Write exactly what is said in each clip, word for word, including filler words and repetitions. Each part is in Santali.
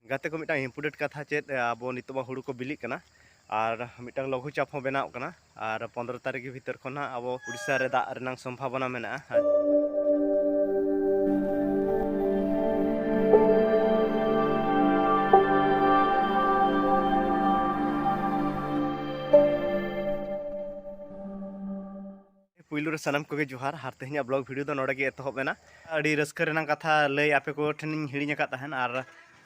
ᱜᱟᱛᱮ ᱠᱚ, ᱢᱤᱫᱴᱟᱝ important ᱠᱟᱛᱷᱟ ᱪᱮᱫ, ᱟᱵᱚ ᱱᱤᱛᱚᱜ ᱢᱟ ᱦᱩᱲᱩ ᱠᱚ ᱵᱤᱞᱤᱜ ᱠᱟᱱᱟ ᱟᱨ ᱢᱤᱫᱴᱟᱝ ᱞᱚᱜᱷᱩ ᱪᱟᱯ ᱦᱚᱸ ᱵᱮᱱᱟᱣᱚᱜ ᱠᱟᱱᱟ, ᱟᱨ ᱯᱚᱱᱫᱽᱨᱚ ᱛᱟᱹᱨᱤᱠᱷ ᱵᱷᱤᱛᱟᱹᱨ ᱠᱷᱚᱱ ᱦᱟᱸᱜ ᱟᱵᱚ ᱩᱲᱤᱥᱥᱟ ᱨᱮ ᱫᱟᱜ ᱨᱮᱱᱟᱜ ᱥᱚᱢᱵᱷᱟᱵᱚᱱᱟ ᱢᱮᱱᱟᱜᱼᱟ᱾ ᱯᱩᱭᱞᱩ ᱨᱮ ᱥᱟᱱᱟᱢ ᱠᱚᱜᱮ ᱡᱚᱦᱟᱨ, ᱟᱨ ᱛᱮᱦᱮᱧᱟᱜ vlog video ᱫᱚ ᱱᱚᱰᱮ ᱜᱮ ᱮᱛᱚᱦᱚᱵ ᱮᱱᱟ᱾ ᱟᱹᱰᱤ ᱨᱟᱹᱥᱠᱟᱹ ᱨᱮᱱᱟᱜ ᱠᱟᱛᱷᱟ ᱞᱟᱹᱭ ᱟᱯᱮ ᱠᱚ ᱴᱷᱮᱱᱤᱧ ᱦᱤᱲᱤᱧ ᱟᱠᱟᱫ ᱛᱟᱦᱮᱱ, ᱟᱨ,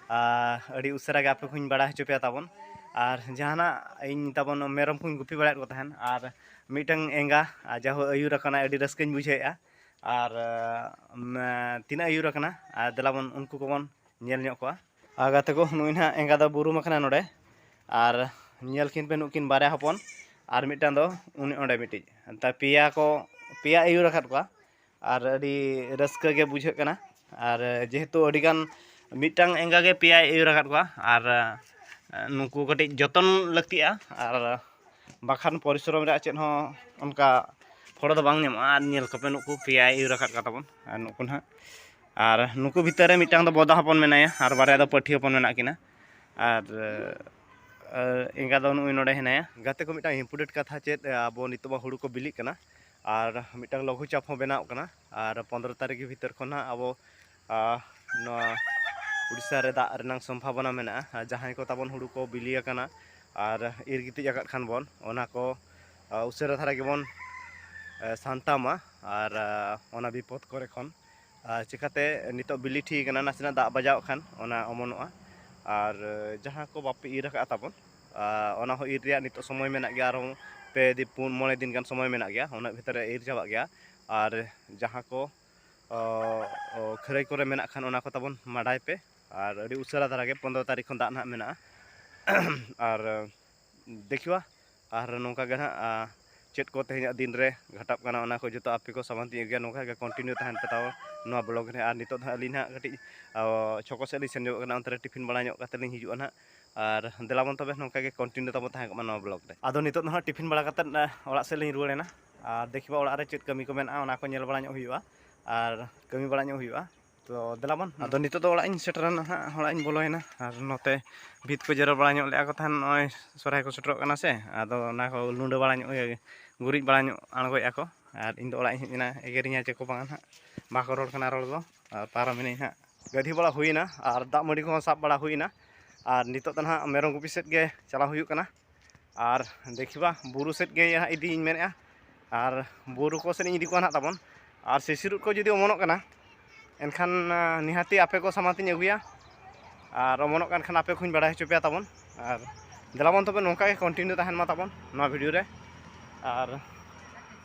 ᱟᱨ ᱟᱹᱰᱤ ᱩᱥᱟᱹᱨᱟ ᱜᱮ ᱟᱯᱮ ᱠᱚᱧ ᱵᱟᱲᱟᱭ ᱦᱚᱪᱚ ᱯᱮᱭᱟ ᱛᱟᱵᱚᱱ᱾ ᱟᱨ ᱡᱟᱦᱟᱱᱟᱜ ᱤᱧ ᱛᱟᱵᱚᱱ ᱢᱮᱨᱚᱢ ᱠᱚᱧ ᱜᱩᱯᱤ ᱵᱟᱲᱟᱭᱮᱫ ᱠᱚ ᱛᱟᱦᱮᱱ, ᱟᱨ ᱢᱤᱫᱴᱟᱝ ᱮᱸᱜᱟ, ᱟᱨ ᱡᱟᱦᱳ ᱟᱹᱭᱩᱨ ᱟᱠᱟᱱᱟ, ᱟᱹᱰᱤ ᱨᱟᱹᱥᱠᱟᱹᱧ ᱵᱩᱡᱷᱟᱹᱣᱮᱫᱼᱟ᱾ ᱟᱨ, ᱟᱢ, ᱛᱤᱱᱟᱹᱜ ᱟᱹᱭᱩᱨ ᱟᱠᱟᱱᱟ, ᱟᱨ ᱫᱮᱞᱟ ᱵᱚᱱ ᱩᱱᱠᱩ ᱠᱚᱵᱚᱱ ᱧᱮᱞ ᱧᱚᱜ ᱠᱚᱣᱟ᱾ ᱟᱨ ᱜᱟᱛᱮ ᱠᱚ, ᱱᱩᱭ ᱱᱟᱦᱟᱜ ᱮᱸᱜᱟ ᱫᱚ ᱵᱩᱨᱩᱢ ᱟᱠᱟᱱᱟ ᱱᱚᱰᱮ, ᱟᱨ ᱧᱮᱞ ᱠᱤᱱ ᱯᱮ ᱱᱩᱠᱤᱱ ᱵᱟᱨᱭᱟ ᱦᱚᱯᱚᱱ, ᱟᱨ ᱢᱤᱫᱴᱟᱝ ᱫᱚ ᱩᱱᱤ ᱚᱸᱰᱮ ᱢᱤᱫᱴᱤᱡ᱾ ᱛᱟ ᱯᱮᱭᱟ ᱠᱚ, ᱯᱮᱭᱟ ᱟᱹᱭᱩᱨ ᱟᱠᱟᱫ ᱠᱚᱣᱟ, ᱟᱨ ᱟᱹᱰᱤ ᱨᱟᱹᱥᱠᱟᱹ ᱜᱮ ᱵᱩᱡᱷᱟᱹᱜ ᱠᱟᱱᱟ᱾ ᱟᱨ ᱡᱮᱦᱮᱛᱩ ᱟᱹᱰᱤᱜᱟᱱ, ᱢᱤᱫᱴᱟᱝ ᱮᱸᱜᱟ ᱜᱮ ᱯᱮᱭᱟᱭ ᱟᱹᱭᱩᱨ ᱟᱠᱟᱫ ᱠᱚᱣᱟ, ᱟᱨ ᱱᱩᱠᱩ ᱠᱟᱹᱴᱤᱡ ᱡᱚᱛᱚᱱ ᱞᱟᱹᱠᱛᱤᱜᱼᱟ, ᱟᱨ ᱵᱟᱠᱷᱟᱱ ᱯᱚᱨᱤᱥᱨᱚᱢ ᱨᱮᱭᱟᱜ ᱪᱮᱫ ᱦᱚᱸ ᱚᱱᱠᱟ ᱯᱷᱚᱲᱚ ᱫᱚ ᱵᱟᱝ ᱧᱟᱢᱚᱜᱼᱟ᱾ ᱟᱨ ᱧᱮᱞ ᱠᱚᱯᱮ, ᱱᱩᱠᱩ ᱯᱮᱭᱟᱭ ᱟᱹᱭᱩᱨ ᱟᱠᱟᱫ ᱠᱚ ᱛᱟᱵᱚᱱ, ᱟᱨ ᱱᱩᱠᱩ ᱱᱟᱦᱟᱜ, ᱟᱨ ᱱᱩᱠᱩ ᱵᱷᱤᱛᱟᱹᱨ ᱨᱮ ᱢᱤᱫᱴᱟᱝ ᱫᱚ ᱵᱚᱫᱟ ᱦᱚᱯᱚᱱ ᱢᱮᱱᱟᱭᱟ, ᱟᱨ ᱵᱟᱨᱭᱟ ᱫᱚ ᱯᱟᱹᱴᱷᱤ ᱦᱚᱯᱚᱱ ᱢᱮᱱᱟᱜ ᱠᱤᱱᱟ, ᱟᱨ, ᱟᱨ ᱮᱸᱜᱟ ᱫᱚ ᱱᱩᱜᱼᱩᱭ ᱱᱚᱰᱮ ᱦᱮᱱᱟᱭᱟ᱾ ᱜᱟᱛᱮ ᱠᱚ, ᱢᱤᱫᱴᱟᱝ important ᱠᱟᱛᱷᱟ ᱪᱮᱫ, ᱟᱵᱚ ᱱᱤᱛᱚᱜ ᱢᱟ ᱦᱩᱲᱩ ᱠᱚ ᱵᱤᱞᱤᱜ ᱠᱟᱱᱟ, ᱟᱨ ᱢᱤᱫᱴᱟᱝ ᱞᱚᱜᱷᱩ ᱪᱟᱯ ᱦᱚᱸ ᱵᱮᱱᱟᱣᱚᱜ ᱠᱟᱱᱟ, ᱟᱨ ᱯᱚᱱᱫᱽᱨᱚ ᱛᱟᱹᱨᱤᱠᱷ ᱵᱷᱤᱛᱟᱹᱨ ᱠᱷᱚᱱ ᱦᱟᱸᱜ ᱟᱵᱚ, ᱟᱨ ᱱᱚᱣᱟ ᱩᱲᱤᱥᱥᱟ ᱨᱮ ᱫᱟᱜ ᱨᱮᱱᱟᱜ ᱥᱚᱢᱵᱷᱟᱵᱚᱱᱟ ᱢᱮᱱᱟᱜᱼᱟ᱾ ᱟᱨ ᱡᱟᱦᱟᱸᱭ ᱠᱚ ᱛᱟᱵᱚᱱ ᱦᱩᱲᱩ ᱠᱚ ᱵᱤᱞᱤ ᱟᱠᱟᱱᱟ ᱟᱨ ᱤᱨ ᱜᱤᱛᱤᱡ ᱟᱠᱟᱫ ᱠᱷᱟᱱ ᱵᱚᱱ, ᱚᱱᱟ ᱠᱚ, ᱟᱨ ᱩᱥᱟᱹᱨᱟ ᱫᱷᱟᱨᱟ ᱜᱮᱵᱚᱱ, ᱟᱨ ᱥᱟᱱᱛᱟᱣ ᱢᱟ, ᱟᱨ, ᱟᱨ ᱚᱱᱟ ᱵᱤᱯᱚᱫ ᱠᱚᱨᱮ ᱠᱷᱚᱱ᱾ ᱟᱨ ᱪᱤᱠᱟᱹᱛᱮ ᱱᱤᱛᱚᱜ ᱵᱤᱞᱤ ᱴᱷᱤᱠ ᱠᱟᱱᱟ, ᱱᱟᱥᱮᱱᱟᱜ ᱫᱟᱜ ᱵᱟᱡᱟᱣᱟᱜ ᱠᱷᱟᱱ ᱚᱱᱟ ᱚᱢᱚᱱᱚᱜᱼᱟ᱾ ᱟᱨ ᱡᱟᱦᱟᱸ ᱠᱚ ᱵᱟᱯᱮ ᱤᱨ ᱟᱠᱟᱫᱼᱟ ᱛᱟᱵᱚᱱ, ᱟᱨ ᱚᱱᱟ ᱦᱚᱸ ᱤᱨ ᱨᱮᱭᱟᱜ ᱱᱤᱛᱚᱜ ᱥᱚᱢᱚᱭ ᱢᱮᱱᱟᱜ ᱜᱮᱭᱟ, ᱟᱨᱦᱚᱸ ᱯᱮ ᱫᱤᱱ, ᱯᱩᱱ, ᱢᱚᱬᱮ ᱫᱤᱱ ᱜᱟᱱ ᱥᱚᱢᱚᱭ ᱢᱮᱱᱟᱜ ᱜᱮᱭᱟ, ᱩᱱᱟᱹᱜ ᱵᱷᱤᱛᱨᱤ ᱨᱮ ᱤᱨ ᱪᱟᱵᱟᱜ ᱜᱮᱭᱟ᱾ ᱟᱨ ᱡᱟᱦᱟᱸ ᱠᱚ, ᱚ, ᱚ, ᱠᱷᱟᱹᱨᱟᱹᱭ ᱠᱚᱨᱮ ᱢᱮᱱᱟᱜ ᱠᱷᱟᱱ, ᱚᱱᱟ ᱠᱚ ᱛᱟᱵᱚᱱ ᱢᱟᱰᱟᱭ ᱯᱮ, ᱟᱨ ᱟᱹᱰᱤ ᱩᱥᱟᱹᱨᱟ ᱫᱷᱟᱨᱟ ᱜᱮ, ᱯᱚᱱᱫᱽᱨᱚ ᱛᱟᱹᱨᱤᱠᱷ ᱠᱷᱚᱱ ᱫᱟᱜ ᱱᱟᱦᱟᱜ ᱢᱮᱱᱟᱜᱼᱟ᱾ ᱟᱨ ᱫᱮᱠᱷᱤᱣᱟ, ᱟᱨ ᱱᱚᱝᱠᱟ ᱜᱮ ᱱᱟᱦᱟᱜ, ᱟ, ᱪᱮᱫ ᱠᱚ ᱛᱮᱦᱮᱧᱟᱜ ᱫᱤᱱ ᱨᱮ ᱜᱷᱟᱴᱟᱜ ᱠᱟᱱᱟ, ᱚᱱᱟ ᱠᱚ ᱡᱚᱛᱚ ᱟᱯᱮ ᱠᱚ ᱥᱟᱢᱟᱝ ᱛᱤᱧ ᱟᱹᱜᱩᱭᱟ᱾ ᱱᱚᱝᱠᱟ ᱜᱮ continue ᱛᱟᱦᱮᱱ ᱯᱮ ᱛᱟᱵᱚ ᱱᱚᱣᱟ vlog ᱨᱮ᱾ ᱟᱨ ᱱᱤᱛᱚᱜ ᱫᱚ ᱦᱟᱸᱜ ᱟᱹᱞᱤᱧ ᱱᱟᱦᱟᱜ ᱠᱟᱹᱴᱤᱡ, ᱟ, ᱪᱷᱚᱠᱚ ᱥᱮᱫ ᱞᱤᱧ ᱥᱮᱱ ᱧᱚᱜ ᱠᱟᱱᱟ, ᱚᱱᱛᱮ ᱨᱮ ᱴᱤᱯᱷᱤᱱ ᱵᱟᱲᱟ ᱧᱚᱜ ᱠᱟᱛᱮ ᱞᱤᱧ ᱦᱤᱡᱩᱜᱼᱟ ᱱᱟᱦᱟᱜ᱾ ᱟᱨ ᱫᱮᱞᱟ ᱵᱚᱱ ᱛᱚᱵᱮ, ᱱᱚᱝᱠᱟ ᱜᱮ continue ᱛᱟᱵᱚ ᱛᱟᱦᱮᱸ ᱠᱚᱜ ᱢᱟ ᱱᱚᱣᱟ vlog ᱨᱮ᱾ ᱟᱫᱚ ᱱᱤᱛᱚᱜ ᱫᱚ ᱦᱟᱸᱜ ᱴᱤᱯᱷᱤᱱ ᱵᱟᱲᱟ ᱠᱟᱛᱮᱫ, ᱟ, ᱚᱲᱟᱜ ᱥᱮᱫ ᱞᱤᱧ ᱨᱩᱣᱟᱹᱲ ᱮᱱᱟ᱾ ᱟᱨ ᱫᱮᱠᱷᱤᱵᱟ ᱚᱲᱟᱜ ᱨᱮ ᱪᱮᱫ ᱠᱟᱹᱢᱤ ᱠᱚ ᱢᱮᱱᱟᱜᱼᱟ, ᱚᱱᱟ ᱠᱚ ᱧᱮᱞ ᱵᱟᱲᱟ ᱧᱚᱜ ᱦᱩᱭᱩᱜᱼᱟ, ᱟᱨ ᱠᱟᱹᱢᱤ ᱵᱟᱲᱟ ᱧᱚᱜ ᱦᱩᱭᱩᱜᱼᱟ᱾ ᱛᱚ ᱫᱮᱞᱟ ᱵᱚᱱ, ᱟᱫᱚ ᱱᱤᱛᱚᱜ ᱫᱚ ᱚᱲᱟᱜ ᱤᱧ ᱥᱮᱴᱮᱨᱮᱱᱟ ᱦᱟᱸᱜ, ᱚᱲᱟᱜ ᱤᱧ ᱵᱚᱞᱚᱭᱮᱱᱟ᱾ ᱟᱨ ᱱᱚᱛᱮ ᱵᱷᱤᱛ ᱠᱚ ᱡᱮᱨᱮᱲ ᱵᱟᱲᱟ ᱧᱚᱜ ᱞᱮᱜᱼᱟ ᱠᱚ ᱛᱟᱦᱮᱱ, ᱱᱚᱜᱼᱚᱭ ᱥᱚᱨᱦᱟᱭ ᱠᱚ ᱥᱮᱴᱮᱨᱚᱜ ᱠᱟᱱᱟ ᱥᱮ, ᱟᱫᱚ ᱚᱱᱟ ᱠᱚ ᱞᱩᱸᱰᱟᱹ ᱵᱟᱲᱟ ᱧᱚᱜ, ᱜᱩᱨᱤᱡ ᱵᱟᱲᱟ ᱧᱚᱜ ᱟᱬᱜᱚᱭᱮᱫᱼᱟ ᱠᱚ᱾ ᱟᱨ ᱤᱧ ᱫᱚ ᱚᱲᱟᱜ ᱤᱧ ᱦᱮᱡ ᱮᱱᱟ, ᱮᱜᱮᱨᱤᱧᱟ ᱪᱮ ᱠᱚ ᱵᱟᱝᱟ ᱱᱟᱦᱟᱜ, ᱵᱟᱠᱚ ᱨᱚᱲ ᱠᱟᱱᱟ ᱨᱚᱲ ᱫᱚ᱾ ᱟᱨ ᱯᱟᱨᱚᱢᱮᱱᱟᱹᱧ ᱦᱟᱸᱜ, ᱜᱟᱹᱫᱷᱤ ᱵᱟᱲᱟ ᱦᱩᱭᱮᱱᱟ ᱟᱨ ᱫᱟᱜ ᱢᱟᱹᱰᱤ ᱠᱚᱦᱚᱸ ᱥᱟᱵ ᱵᱟᱲᱟ ᱦᱩᱭᱮᱱᱟ᱾ ᱟᱨ ᱱᱤᱛᱚᱜ ᱫᱚ ᱱᱟᱦᱟᱜ ᱢᱮᱨᱚᱢ ᱜᱩᱯᱤ ᱥᱮᱫ ᱜᱮ ᱪᱟᱞᱟᱣ ᱦᱩᱭᱩᱜ ᱠᱟᱱᱟ᱾ ᱟᱨ ᱫᱮᱠᱷᱤᱵᱟ ᱵᱩᱨᱩ ᱥᱮᱫ ᱜᱮ ᱦᱟᱸᱜ ᱤᱫᱤᱭᱤᱧ ᱢᱮᱱᱮᱫᱼᱟ, ᱟᱨ ᱵᱩᱨᱩ ᱠᱚ ᱥᱮᱫ ᱤᱧ ᱤᱫᱤ ᱠᱚᱣᱟ ᱱᱟᱦᱟᱜ ᱛᱟᱵᱚᱱ᱾ ᱟᱨ ᱥᱤᱥᱤᱨ ᱩᱫ ᱠᱚ ᱡᱩᱫᱤ ᱚᱢᱚᱱᱚᱜ ᱠᱟᱱᱟ, ᱮᱱᱠᱷᱟᱱ ᱱᱤᱦᱟᱹᱛᱤ ᱟᱯᱮ ᱠᱚ ᱥᱟᱢᱟᱝ ᱛᱤᱧ ᱟᱹᱜᱩᱭᱟ᱾ ᱟᱨ ᱚᱢᱚᱱᱚᱜ ᱠᱟᱱ ᱠᱷᱟᱱ ᱟᱯᱮ ᱠᱚᱧ ᱵᱟᱲᱟᱭ ᱦᱚᱪᱚ ᱯᱮᱭᱟ ᱛᱟᱵᱚᱱ᱾ ᱟᱨ ᱫᱮᱞᱟ ᱵᱚᱱ ᱛᱚᱵᱮ, ᱱᱚᱝᱠᱟ ᱜᱮ ᱠᱚᱱᱴᱤᱱᱤᱭᱩ ᱛᱟᱦᱮᱱ ᱢᱟ ᱛᱟᱵᱚᱱ ᱱᱚᱣᱟ ᱵᱷᱤᱰᱤᱭᱳ ᱨᱮ᱾ ᱟᱨ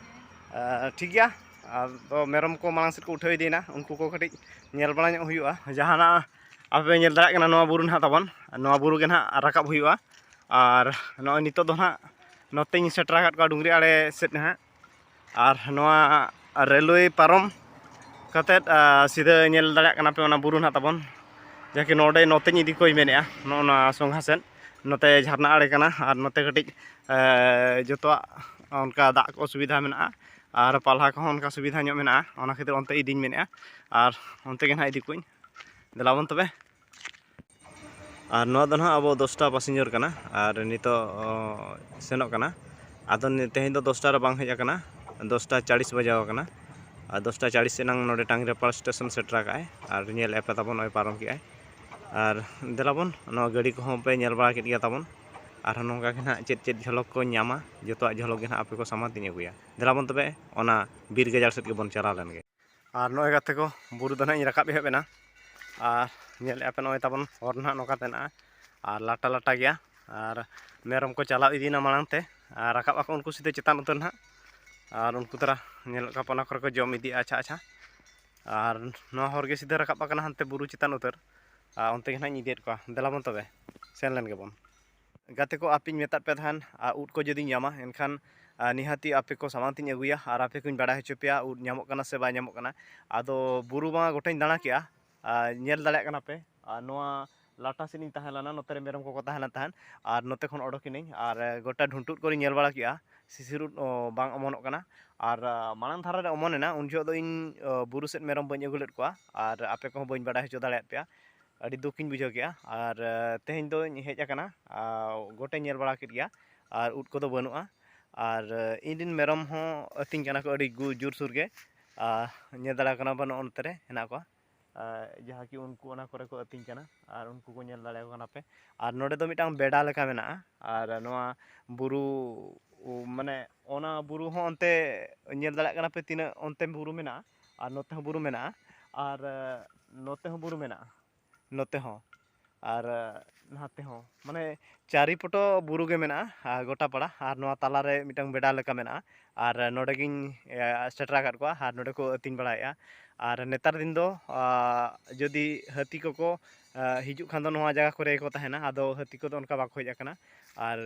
ᱴᱷᱤᱠ ᱜᱮᱭᱟ, ᱟᱫᱚ ᱢᱮᱨᱚᱢ ᱠᱚ ᱢᱟᱲᱟᱝ ᱥᱮᱫ ᱠᱚ ᱩᱴᱷᱟᱹᱣ ᱤᱫᱤᱭᱮᱱᱟ, ᱩᱱᱠᱩ ᱠᱚ ᱠᱟᱹᱴᱤᱡ ᱧᱮᱞ ᱵᱟᱲᱟ ᱧᱚᱜ ᱦᱩᱭᱩᱜᱼᱟ᱾ ᱡᱟᱦᱟᱱᱟᱜ ᱟᱯᱮ ᱯᱮ ᱧᱮᱞ ᱫᱟᱲᱮᱭᱟᱜ ᱠᱟᱱᱟ, ᱱᱚᱣᱟ ᱵᱩᱨᱩ ᱱᱟᱦᱟᱜ ᱛᱟᱵᱚᱱ, ᱱᱚᱣᱟ ᱵᱩᱨᱩ ᱜᱮ ᱱᱟᱦᱟᱜ ᱨᱟᱠᱟᱵ ᱦᱩᱭᱩᱜᱼᱟ᱾ ᱟᱨ ᱱᱚᱜᱼᱚᱭ ᱱᱤᱛᱚᱜ ᱫᱚ ᱱᱟᱦᱟᱜ ᱱᱚᱛᱮᱧ ᱥᱮᱴᱮᱨ ᱟᱠᱟᱫ ᱠᱚᱣᱟ ᱰᱩᱝᱨᱤ ᱟᱲᱮ ᱥᱮᱫ ᱱᱟᱦᱟᱜ᱾ ᱟᱨ ᱱᱚᱣᱟ ᱨᱮᱞᱣᱮ ᱯᱟᱨᱚᱢ ᱠᱟᱛᱮᱫ, ᱟᱨ ᱥᱤᱫᱷᱟᱹ ᱧᱮᱞ ᱫᱟᱲᱮᱭᱟᱜ ᱠᱟᱱᱟ ᱯᱮ ᱚᱱᱟ ᱵᱩᱨᱩ ᱱᱟᱦᱟᱜ ᱛᱟᱵᱚᱱ, ᱡᱟᱦᱟᱸ ᱠᱤ ᱱᱚᱰᱮ ᱱᱚᱛᱮᱧ ᱤᱫᱤ ᱠᱚᱧ ᱢᱮᱱᱮᱫᱼᱟ, ᱱᱚᱜᱼᱚ ᱱᱚᱣᱟ ᱥᱚᱸᱜᱷᱟ ᱥᱮᱫ᱾ ᱱᱚᱛᱮ ᱡᱷᱟᱨᱱᱟ ᱟᱲᱮ ᱠᱟᱱᱟ ᱟᱨ ᱱᱚᱛᱮ ᱠᱟᱹᱴᱤᱡ ᱡᱚᱛᱚᱣᱟᱜ ᱚᱱᱠᱟ ᱫᱟᱜ ᱠᱚ ᱥᱩᱵᱤᱫᱷᱟ ᱢᱮᱱᱟᱜᱼᱟ ᱟᱨ ᱯᱟᱞᱦᱟ ᱠᱚᱦᱚᱸ ᱚᱱᱠᱟ ᱥᱩᱵᱤᱫᱷᱟ ᱧᱚᱜ ᱢᱮᱱᱟᱜᱼᱟ᱾ ᱚᱱᱟ ᱠᱷᱟᱹᱛᱤᱨ ᱚᱱᱛᱮ ᱤᱫᱤᱧ ᱢᱮᱱᱮᱫᱼᱟ ᱟᱨ ᱚᱱᱛᱮ ᱜᱮ ᱱᱟᱦᱟᱜ ᱤᱫᱤ ᱠᱚᱧ᱾ ᱫᱮᱞᱟ ᱵᱚᱱ ᱛᱚᱵᱮ᱾ ᱟᱨ ᱱᱚᱣᱟ ᱫᱚ ᱱᱟᱦᱟᱜ ᱟᱵᱚ ᱫᱚᱥᱴᱟ ᱯᱟᱥᱮᱧᱡᱚᱨ ᱠᱟᱱᱟ ᱟᱨ ᱱᱤᱛᱚᱜ ᱥᱮᱱᱚᱜ ᱠᱟᱱᱟ᱾ ᱟᱫᱚ ᱛᱮᱦᱮᱧ ᱫᱚ ᱫᱚᱥᱴᱟ ᱨᱮ ᱵᱟᱝ ᱦᱮᱡ ᱟᱠᱟᱱᱟ, ᱫᱚᱥᱴᱟ ᱪᱟᱲᱤᱥ ᱵᱟᱡᱟᱣ ᱟᱠᱟᱱᱟ᱾ ᱟᱨ ᱫᱚᱥᱴᱟ ᱪᱟᱲᱤᱥ ᱮᱱᱟᱝ ᱱᱚᱰᱮ ᱴᱟᱝᱜᱤᱨᱟᱯᱟᱲ ᱥᱴᱮᱥᱚᱱ ᱥᱮᱴᱮᱨ ᱟᱠᱟᱫᱼᱟᱭ᱾ ᱟᱨ ᱧᱮᱞᱮᱫᱼᱟ ᱯᱮ ᱛᱟᱵᱚᱱ, ᱱᱚᱜᱼᱚᱭ ᱯᱟᱨᱚᱢ ᱠᱮᱫᱼᱟᱭ᱾ ᱟᱨ ᱫᱮᱞᱟ ᱵᱚᱱ, ᱱᱚᱣᱟ ᱜᱟᱹᱰᱤ ᱠᱚᱦᱚᱸ ᱯᱮ ᱧᱮᱞ ᱵᱟᱲᱟ ᱠᱮᱫ ᱜᱮᱭᱟ ᱛᱟᱵᱚᱱ᱾ ᱟᱨᱦᱚᱸ ᱱᱚᱝᱠᱟ ᱜᱮ ᱱᱟᱦᱟᱜ ᱪᱮᱫ ᱪᱮᱫ ᱡᱷᱚᱞᱚᱠ ᱠᱚ ᱧᱟᱢᱟ, ᱡᱚᱛᱚᱣᱟᱜ ᱡᱷᱚᱞᱚᱠ ᱜᱮ ᱱᱟᱦᱟᱜ ᱟᱯᱮ ᱠᱚ ᱥᱟᱢᱟᱝ ᱛᱤᱧ ᱟᱹᱜᱩᱭᱟ᱾ ᱫᱮᱞᱟ ᱵᱚᱱ ᱛᱚᱵᱮ, ᱚᱱᱟ ᱵᱤᱨ ᱜᱟᱡᱟᱲ ᱥᱮᱫ ᱜᱮᱵᱚᱱ ᱪᱟᱞᱟᱣ ᱞᱮᱱ ᱜᱮ᱾ ᱟᱨ ᱱᱚᱜᱼᱚᱭ ᱜᱟᱛᱮ ᱠᱚ, ᱵᱩᱨᱩ ᱫᱚ ᱱᱟᱦᱟᱜ ᱤᱧ ᱨᱟᱠᱟᱵ ᱮᱦᱚᱵ ᱮᱱᱟ᱾ ᱟᱨ ᱧᱮᱞᱮᱫᱼᱟ ᱯᱮ, ᱱᱚᱜᱼᱚᱭ ᱛᱟᱵᱚᱱ ᱦᱚᱨ ᱱᱟᱦᱟᱜ ᱱᱚᱝᱠᱟ ᱛᱮ ᱢᱮᱱᱟᱜᱼᱟ᱾ ᱟᱨ ᱞᱟᱴᱟ ᱞᱟᱴᱟ ᱜᱮᱭᱟ᱾ ᱟᱨ ᱢᱮᱨᱚᱢ ᱠᱚ ᱪᱟᱞᱟᱣ ᱤᱫᱤᱭᱮᱱᱟ ᱢᱟᱲᱟᱝ ᱛᱮ, ᱟᱨ ᱨᱟᱠᱟᱵ ᱟᱠᱚ ᱩᱱᱠᱩ ᱥᱤᱫᱷᱟᱹ ᱪᱮᱛᱟᱱ ᱩᱛᱟᱹᱨ ᱱᱟᱦᱟᱜ᱾ ᱟᱨ ᱩᱱᱠᱩ ᱛᱟᱨᱟ ᱧᱮᱞᱚᱜ ᱠᱟᱱᱟ ᱚᱱᱟ ᱠᱚᱨᱮ ᱠᱚ ᱡᱚᱢ ᱤᱫᱤᱭᱮᱫᱼᱟ ᱟᱪᱪᱷᱟ ᱟᱪᱪᱷᱟ᱾ ᱟᱨ ᱱᱚᱣᱟ ᱦᱚᱨ ᱜᱮ ᱥᱤᱫᱷᱟᱹ ᱨᱟᱠᱟᱵ ᱟᱠᱟᱱᱟ ᱦᱟᱱᱛᱮ ᱵᱩᱨᱩ ᱪᱮᱛᱟᱱ ᱩᱛᱟᱹᱨ᱾ ᱟᱨ ᱚᱱᱛᱮ ᱜᱮ ᱱᱟᱦᱟᱜ ᱤᱧ ᱤᱫᱤᱭᱮᱫ ᱠᱚᱣᱟ᱾ ᱫᱮᱞᱟ ᱵᱚᱱ ᱛᱚᱵᱮ, ᱥᱮᱱ ᱞᱮᱱ ᱜᱮᱵᱚᱱ᱾ ᱜᱟᱛᱮ ᱠᱚ, ᱟᱯᱮᱧ ᱢᱮᱛᱟᱫ ᱯᱮ ᱛᱟᱦᱮᱱ, ᱟᱨ ᱩᱫ ᱠᱚ ᱡᱩᱫᱤᱧ ᱧᱟᱢᱟ, ᱮᱱᱠᱷᱟᱱ, ᱟᱨ ᱱᱤᱦᱟᱹᱛᱤ ᱟᱯᱮ ᱠᱚ ᱥᱟᱢᱟᱝ ᱛᱤᱧ ᱟᱹᱜᱩᱭᱟ ᱟᱨ ᱟᱯᱮ ᱠᱚᱧ ᱵᱟᱲᱟᱭ ᱦᱚᱪᱚ ᱯᱮᱭᱟ, ᱩᱫ ᱧᱟᱢᱚᱜ ᱠᱟᱱᱟ ᱥᱮ ᱵᱟᱭ ᱧᱟᱢᱚᱜ ᱠᱟᱱᱟ᱾ ᱟᱫᱚ ᱵᱩᱨᱩ ᱢᱟ ᱜᱚᱴᱟᱧ ᱫᱟᱬᱟ ᱠᱮᱜᱼᱟ, ᱟᱨ ᱧᱮᱞ ᱫᱟᱲᱮᱭᱟᱜ ᱠᱟᱱᱟ ᱯᱮ, ᱟᱨ ᱱᱚᱣᱟ ᱞᱟᱴᱟ ᱥᱮᱫ ᱤᱧ ᱛᱟᱦᱮᱸ ᱞᱮᱱᱟ, ᱱᱚᱛᱮ ᱨᱮ ᱢᱮᱨᱚᱢ ᱠᱚᱠᱚ ᱛᱟᱦᱮᱸ ᱞᱮᱱ ᱛᱟᱦᱮᱸᱫ, ᱟᱨ ᱱᱚᱛᱮ ᱠᱷᱚᱱ ᱚᱰᱚᱠ ᱮᱱᱟᱹᱧ, ᱟᱨ ᱜᱚᱴᱟ ᱰᱷᱩᱱᱴᱩᱫ ᱠᱚᱨᱮᱧ ᱧᱮᱞ ᱵᱟᱲᱟ ᱠᱮᱜᱼᱟ, ᱥᱤᱥᱤᱨ ᱩᱫ ᱵᱟᱝ ᱚᱢᱚᱱᱚᱜ ᱠᱟᱱᱟ᱾ ᱟᱨ ᱢᱟᱲᱟᱝ ᱫᱷᱟᱨᱟ ᱨᱮ ᱚᱢᱚᱱ ᱮᱱᱟ, ᱩᱱ ᱡᱚᱦᱚᱜ ᱫᱚ ᱤᱧ ᱵᱩᱨᱩ ᱥᱮᱫ ᱢᱮᱨᱚᱢ ᱵᱟᱹᱧ ᱟᱹᱜᱩ ᱞᱮᱫ ᱠᱚᱣᱟ, ᱟᱨ ᱟᱯᱮ ᱠᱚᱦᱚᱸ ᱵᱟᱹᱧ ᱵᱟᱰᱟᱭ ᱦᱚᱪᱚ ᱫᱟᱲᱮᱭᱟᱫ ᱯᱮᱭᱟ᱾ ᱟᱹᱰᱤ ᱫᱩᱠ ᱤᱧ ᱵᱩᱡᱷᱟᱹᱣ ᱠᱮᱜᱼᱟ᱾ ᱟᱨ ᱛᱮᱦᱮᱧ ᱫᱚᱧ ᱦᱮᱡ ᱟᱠᱟᱱᱟ, ᱜᱚᱴᱟᱧ ᱧᱮᱞ ᱵᱟᱲᱟ ᱠᱮᱫ ᱜᱮᱭᱟ, ᱟᱨ ᱩᱫ ᱠᱚᱫᱚ ᱵᱟᱹᱱᱩᱜᱼᱟ᱾ ᱟᱨ ᱤᱧ ᱨᱮᱱ ᱢᱮᱨᱚᱢ ᱦᱚᱸ ᱟᱹᱛᱤᱧ ᱠᱟᱱᱟ ᱠᱚ ᱟᱹᱰᱤ ᱡᱳᱨᱥᱳᱨ ᱜᱮ᱾ ᱧᱮᱞ ᱫᱟᱲᱮᱭᱟᱜ ᱠᱟᱱᱟ ᱵᱚᱱ, ᱱᱚᱜᱼᱚ ᱱᱚᱛᱮ ᱨᱮ ᱦᱮᱱᱟᱜ ᱠᱚᱣᱟ᱾ ᱡᱟᱦᱟᱸ ᱠᱤ ᱩᱱᱠᱩ ᱚᱱᱟ ᱠᱚᱨᱮ ᱠᱚ ᱟᱹᱛᱤᱧ ᱠᱟᱱᱟ, ᱟᱨ ᱩᱱᱠᱩ ᱠᱚ ᱧᱮᱞ ᱫᱟᱲᱮᱭᱟᱠᱚ ᱠᱟᱱᱟ ᱯᱮ᱾ ᱟᱨ ᱱᱚᱰᱮ ᱫᱚ ᱢᱤᱫᱴᱟᱝ ᱵᱮᱰᱟ ᱞᱮᱠᱟ ᱢᱮᱱᱟᱜᱼᱟ, ᱟᱨ ᱱᱚᱣᱟ ᱵᱩᱨᱩ, ᱢᱟᱱᱮ ᱚᱱᱟ ᱵᱩᱨᱩ ᱦᱚᱸ ᱚᱱᱛᱮ ᱧᱮᱞ ᱫᱟᱲᱮᱭᱟᱜ ᱠᱟᱱᱟ ᱯᱮ ᱛᱤᱱᱟᱹᱜ ᱚᱱᱛᱮ ᱵᱩᱨᱩ ᱢᱮᱱᱟᱜᱼᱟ, ᱟᱨ ᱱᱚᱛᱮ ᱦᱚᱸ ᱵᱩᱨᱩ ᱢᱮᱱᱟᱜᱼᱟ, ᱟᱨ ᱱᱚᱛᱮ ᱦᱚᱸ ᱵᱩᱨᱩ ᱢᱮᱱᱟᱜᱼᱟ, ᱱᱚᱛᱮ ᱦᱚᱸ, ᱟᱨ ᱱᱟᱛᱮ ᱦᱚᱸ, ᱢᱟᱱᱮ ᱪᱟᱨᱤᱯᱚᱴᱚ ᱵᱩᱨᱩ ᱜᱮ ᱢᱮᱱᱟᱜᱼᱟ, ᱟᱨ ᱜᱚᱴᱟ ᱯᱟᱲᱟ, ᱟᱨ ᱱᱚᱣᱟ ᱛᱟᱞᱟᱨᱮ ᱢᱤᱫᱴᱟᱝ ᱵᱮᱰᱟ ᱞᱮᱠᱟ ᱢᱮᱱᱟᱜᱼᱟ᱾ ᱟᱨ ᱱᱚᱰᱮ ᱜᱤᱧ ᱥᱮᱴᱮᱨ ᱟᱠᱟᱫ ᱠᱚᱣᱟ, ᱟᱨ ᱱᱚᱰᱮ ᱠᱚ ᱟᱹᱛᱤᱧ ᱵᱟᱲᱟᱭᱮᱫᱼᱟ᱾ ᱟᱨ ᱱᱮᱛᱟᱨ ᱫᱤᱱ ᱫᱚ ᱡᱩᱫᱤ ᱦᱟᱹᱛᱤ ᱠᱚᱠᱚ ᱦᱤᱡᱩᱜ ᱠᱷᱟᱱ ᱫᱚ ᱱᱚᱣᱟ ᱡᱟᱭᱜᱟ ᱠᱚᱨᱮ ᱜᱮᱠᱚ ᱛᱟᱦᱮᱱᱟ᱾ ᱟᱫᱚ ᱦᱟᱹᱛᱤ ᱠᱚᱫᱚ ᱚᱱᱠᱟ ᱵᱟᱠᱚ ᱦᱮᱡ ᱟᱠᱟᱱᱟ, ᱟᱨ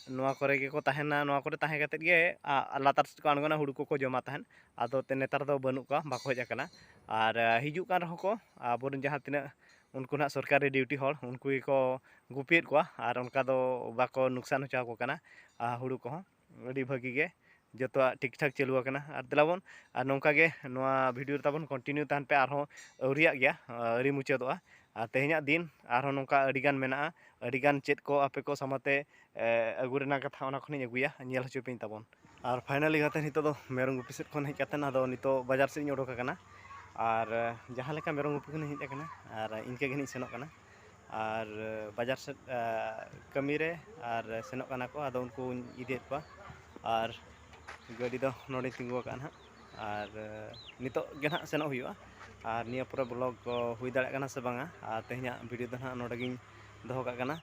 ᱱᱚᱣᱟ ᱠᱚᱨᱮ ᱜᱮᱠᱚ ᱛᱟᱦᱮᱱᱟ᱾ ᱱᱚᱣᱟ ᱠᱚᱨᱮ ᱛᱟᱦᱮᱸ ᱠᱟᱛᱮᱫ ᱜᱮ ᱞᱟᱛᱟᱨ ᱥᱮᱫ ᱠᱚ ᱟᱬᱜᱚᱱᱟ, ᱦᱩᱲᱩ ᱠᱚᱠᱚ ᱡᱚᱢᱟ ᱛᱟᱦᱮᱱ᱾ ᱟᱫᱚ ᱱᱮᱛᱟᱨ ᱫᱚ ᱵᱟᱹᱱᱩᱜ ᱠᱚᱣᱟ, ᱵᱟᱠᱚ ᱦᱮᱡ ᱟᱠᱟᱱᱟ᱾ ᱟᱨ ᱦᱤᱡᱩᱜ ᱠᱟᱱ ᱨᱮᱦᱚᱸ ᱠᱚ, ᱟᱵᱚᱨᱮᱱ ᱡᱟᱦᱟᱸ ᱛᱤᱱᱟᱹᱜ ᱩᱱᱠᱩ ᱱᱟᱦᱟᱜ ᱥᱚᱨᱠᱟᱨᱤ ᱰᱤᱭᱩᱴᱤ ᱦᱚᱲ, ᱩᱱᱠᱩ ᱜᱮᱠᱚ ᱜᱩᱯᱤᱭᱮᱫ ᱠᱚᱣᱟ, ᱟᱨ ᱚᱱᱠᱟ ᱫᱚ ᱵᱟᱠᱚ ᱱᱩᱠᱥᱟᱱ ᱦᱚᱪᱚ ᱟᱠᱚ ᱠᱟᱱᱟ ᱦᱩᱲᱩ ᱠᱚᱦᱚᱸ᱾ ᱟᱹᱰᱤ ᱵᱷᱟᱹᱜᱤ ᱜᱮ ᱡᱚᱛᱚᱣᱟᱜ ᱴᱷᱤᱠ ᱴᱷᱟᱠ ᱪᱟᱹᱞᱩ ᱟᱠᱟᱱᱟ᱾ ᱟᱨ ᱫᱮᱞᱟ ᱵᱚᱱ, ᱟᱨ ᱱᱚᱝᱠᱟ ᱜᱮ ᱱᱚᱣᱟ ᱵᱷᱤᱰᱤᱭᱳ ᱨᱮ ᱛᱟᱵᱚᱱ ᱠᱚᱱᱴᱤᱱᱤᱭᱩ ᱛᱟᱦᱮᱱ ᱯᱮ, ᱟᱨᱦᱚᱸ ᱟᱹᱣᱨᱤᱭᱟᱜ ᱜᱮᱭᱟ, ᱟᱹᱣᱨᱤ ᱢᱩᱪᱟᱹᱫᱚᱜᱼᱟ᱾ ᱟᱨ ᱛᱮᱦᱮᱧᱟᱜ ᱫᱤᱱ ᱟᱨᱦᱚᱸ ᱱᱚᱝᱠᱟ ᱟᱹᱰᱤᱜᱟᱱ ᱢᱮᱱᱟᱜᱼᱟ, ᱟᱹᱰᱤᱜᱟᱱ ᱪᱮᱫ ᱠᱚ ᱟᱯᱮ ᱠᱚ ᱥᱟᱢᱟᱝ ᱛᱮ ᱟᱹᱜᱩ ᱨᱮᱱᱟᱜ ᱠᱟᱛᱷᱟ, ᱚᱱᱟ ᱠᱷᱚᱱᱤᱧ ᱟᱹᱜᱩᱭᱟ, ᱧᱮᱞ ᱦᱚᱪᱚ ᱯᱮᱧ ᱛᱟᱵᱚᱱ᱾ ᱟᱨ ᱯᱷᱟᱭᱱᱟᱞᱤ ᱜᱟᱛᱮ, ᱱᱤᱛᱚᱜ ᱫᱚ ᱢᱮᱨᱚᱢ ᱜᱩᱯᱤ ᱥᱮᱫ ᱠᱷᱚᱱ ᱦᱮᱡ ᱠᱟᱛᱮ ᱟᱫᱚ ᱱᱤᱛᱚᱜ ᱵᱟᱡᱟᱨ ᱥᱮᱫ ᱤᱧ ᱚᱰᱚᱠ ᱟᱠᱟᱱᱟ᱾ ᱟᱨ ᱡᱟᱦᱟᱸ ᱞᱮᱠᱟ ᱢᱮᱨᱚᱢ ᱜᱩᱯᱤ ᱠᱷᱚᱱᱤᱧ ᱦᱮᱡ ᱟᱠᱟᱱᱟ, ᱟᱨ ᱤᱱᱠᱟᱹ ᱜᱮ ᱱᱟᱜ ᱤᱧ ᱥᱮᱱᱚᱜ ᱠᱟᱱᱟ᱾ ᱟᱨ ᱵᱟᱡᱟᱨ ᱥᱮᱫ ᱠᱟᱹᱢᱤ ᱨᱮ ᱟᱨ ᱥᱮᱱᱚᱜ ᱠᱟᱱᱟ ᱠᱚ, ᱟᱫᱚ ᱩᱱᱠᱩᱧ ᱤᱫᱤᱭᱮᱫ ᱠᱚᱣᱟ᱾ ᱟᱨ ᱜᱟᱹᱰᱤ ᱫᱚ ᱱᱚᱰᱮᱧ ᱛᱤᱸᱜᱩ ᱟᱠᱟᱫᱼᱟ ᱱᱟᱦᱟᱜ᱾ ᱟᱨ ᱱᱤᱛᱚᱜ ᱜᱮ ᱱᱟᱦᱟᱜ ᱥᱮᱱᱚᱜ ᱦᱩᱭᱩᱜᱼᱟ᱾ ᱟᱨ ᱱᱤᱭᱟᱹ ᱯᱚᱨᱮ ᱵᱞᱚᱜ ᱠᱚ ᱦᱩᱭ ᱫᱟᱲᱮᱭᱟᱜ ᱠᱟᱱᱟ ᱥᱮ ᱵᱟᱝᱟ, ᱟᱨ ᱛᱮᱦᱮᱧᱟᱜ ᱵᱷᱤᱰᱤᱭᱳ ᱫᱚ ᱱᱟᱦᱟᱜ ᱱᱚᱰᱮ ᱜᱤᱧ ᱫᱚᱦᱚ ᱠᱟᱜ ᱠᱟᱱᱟ᱾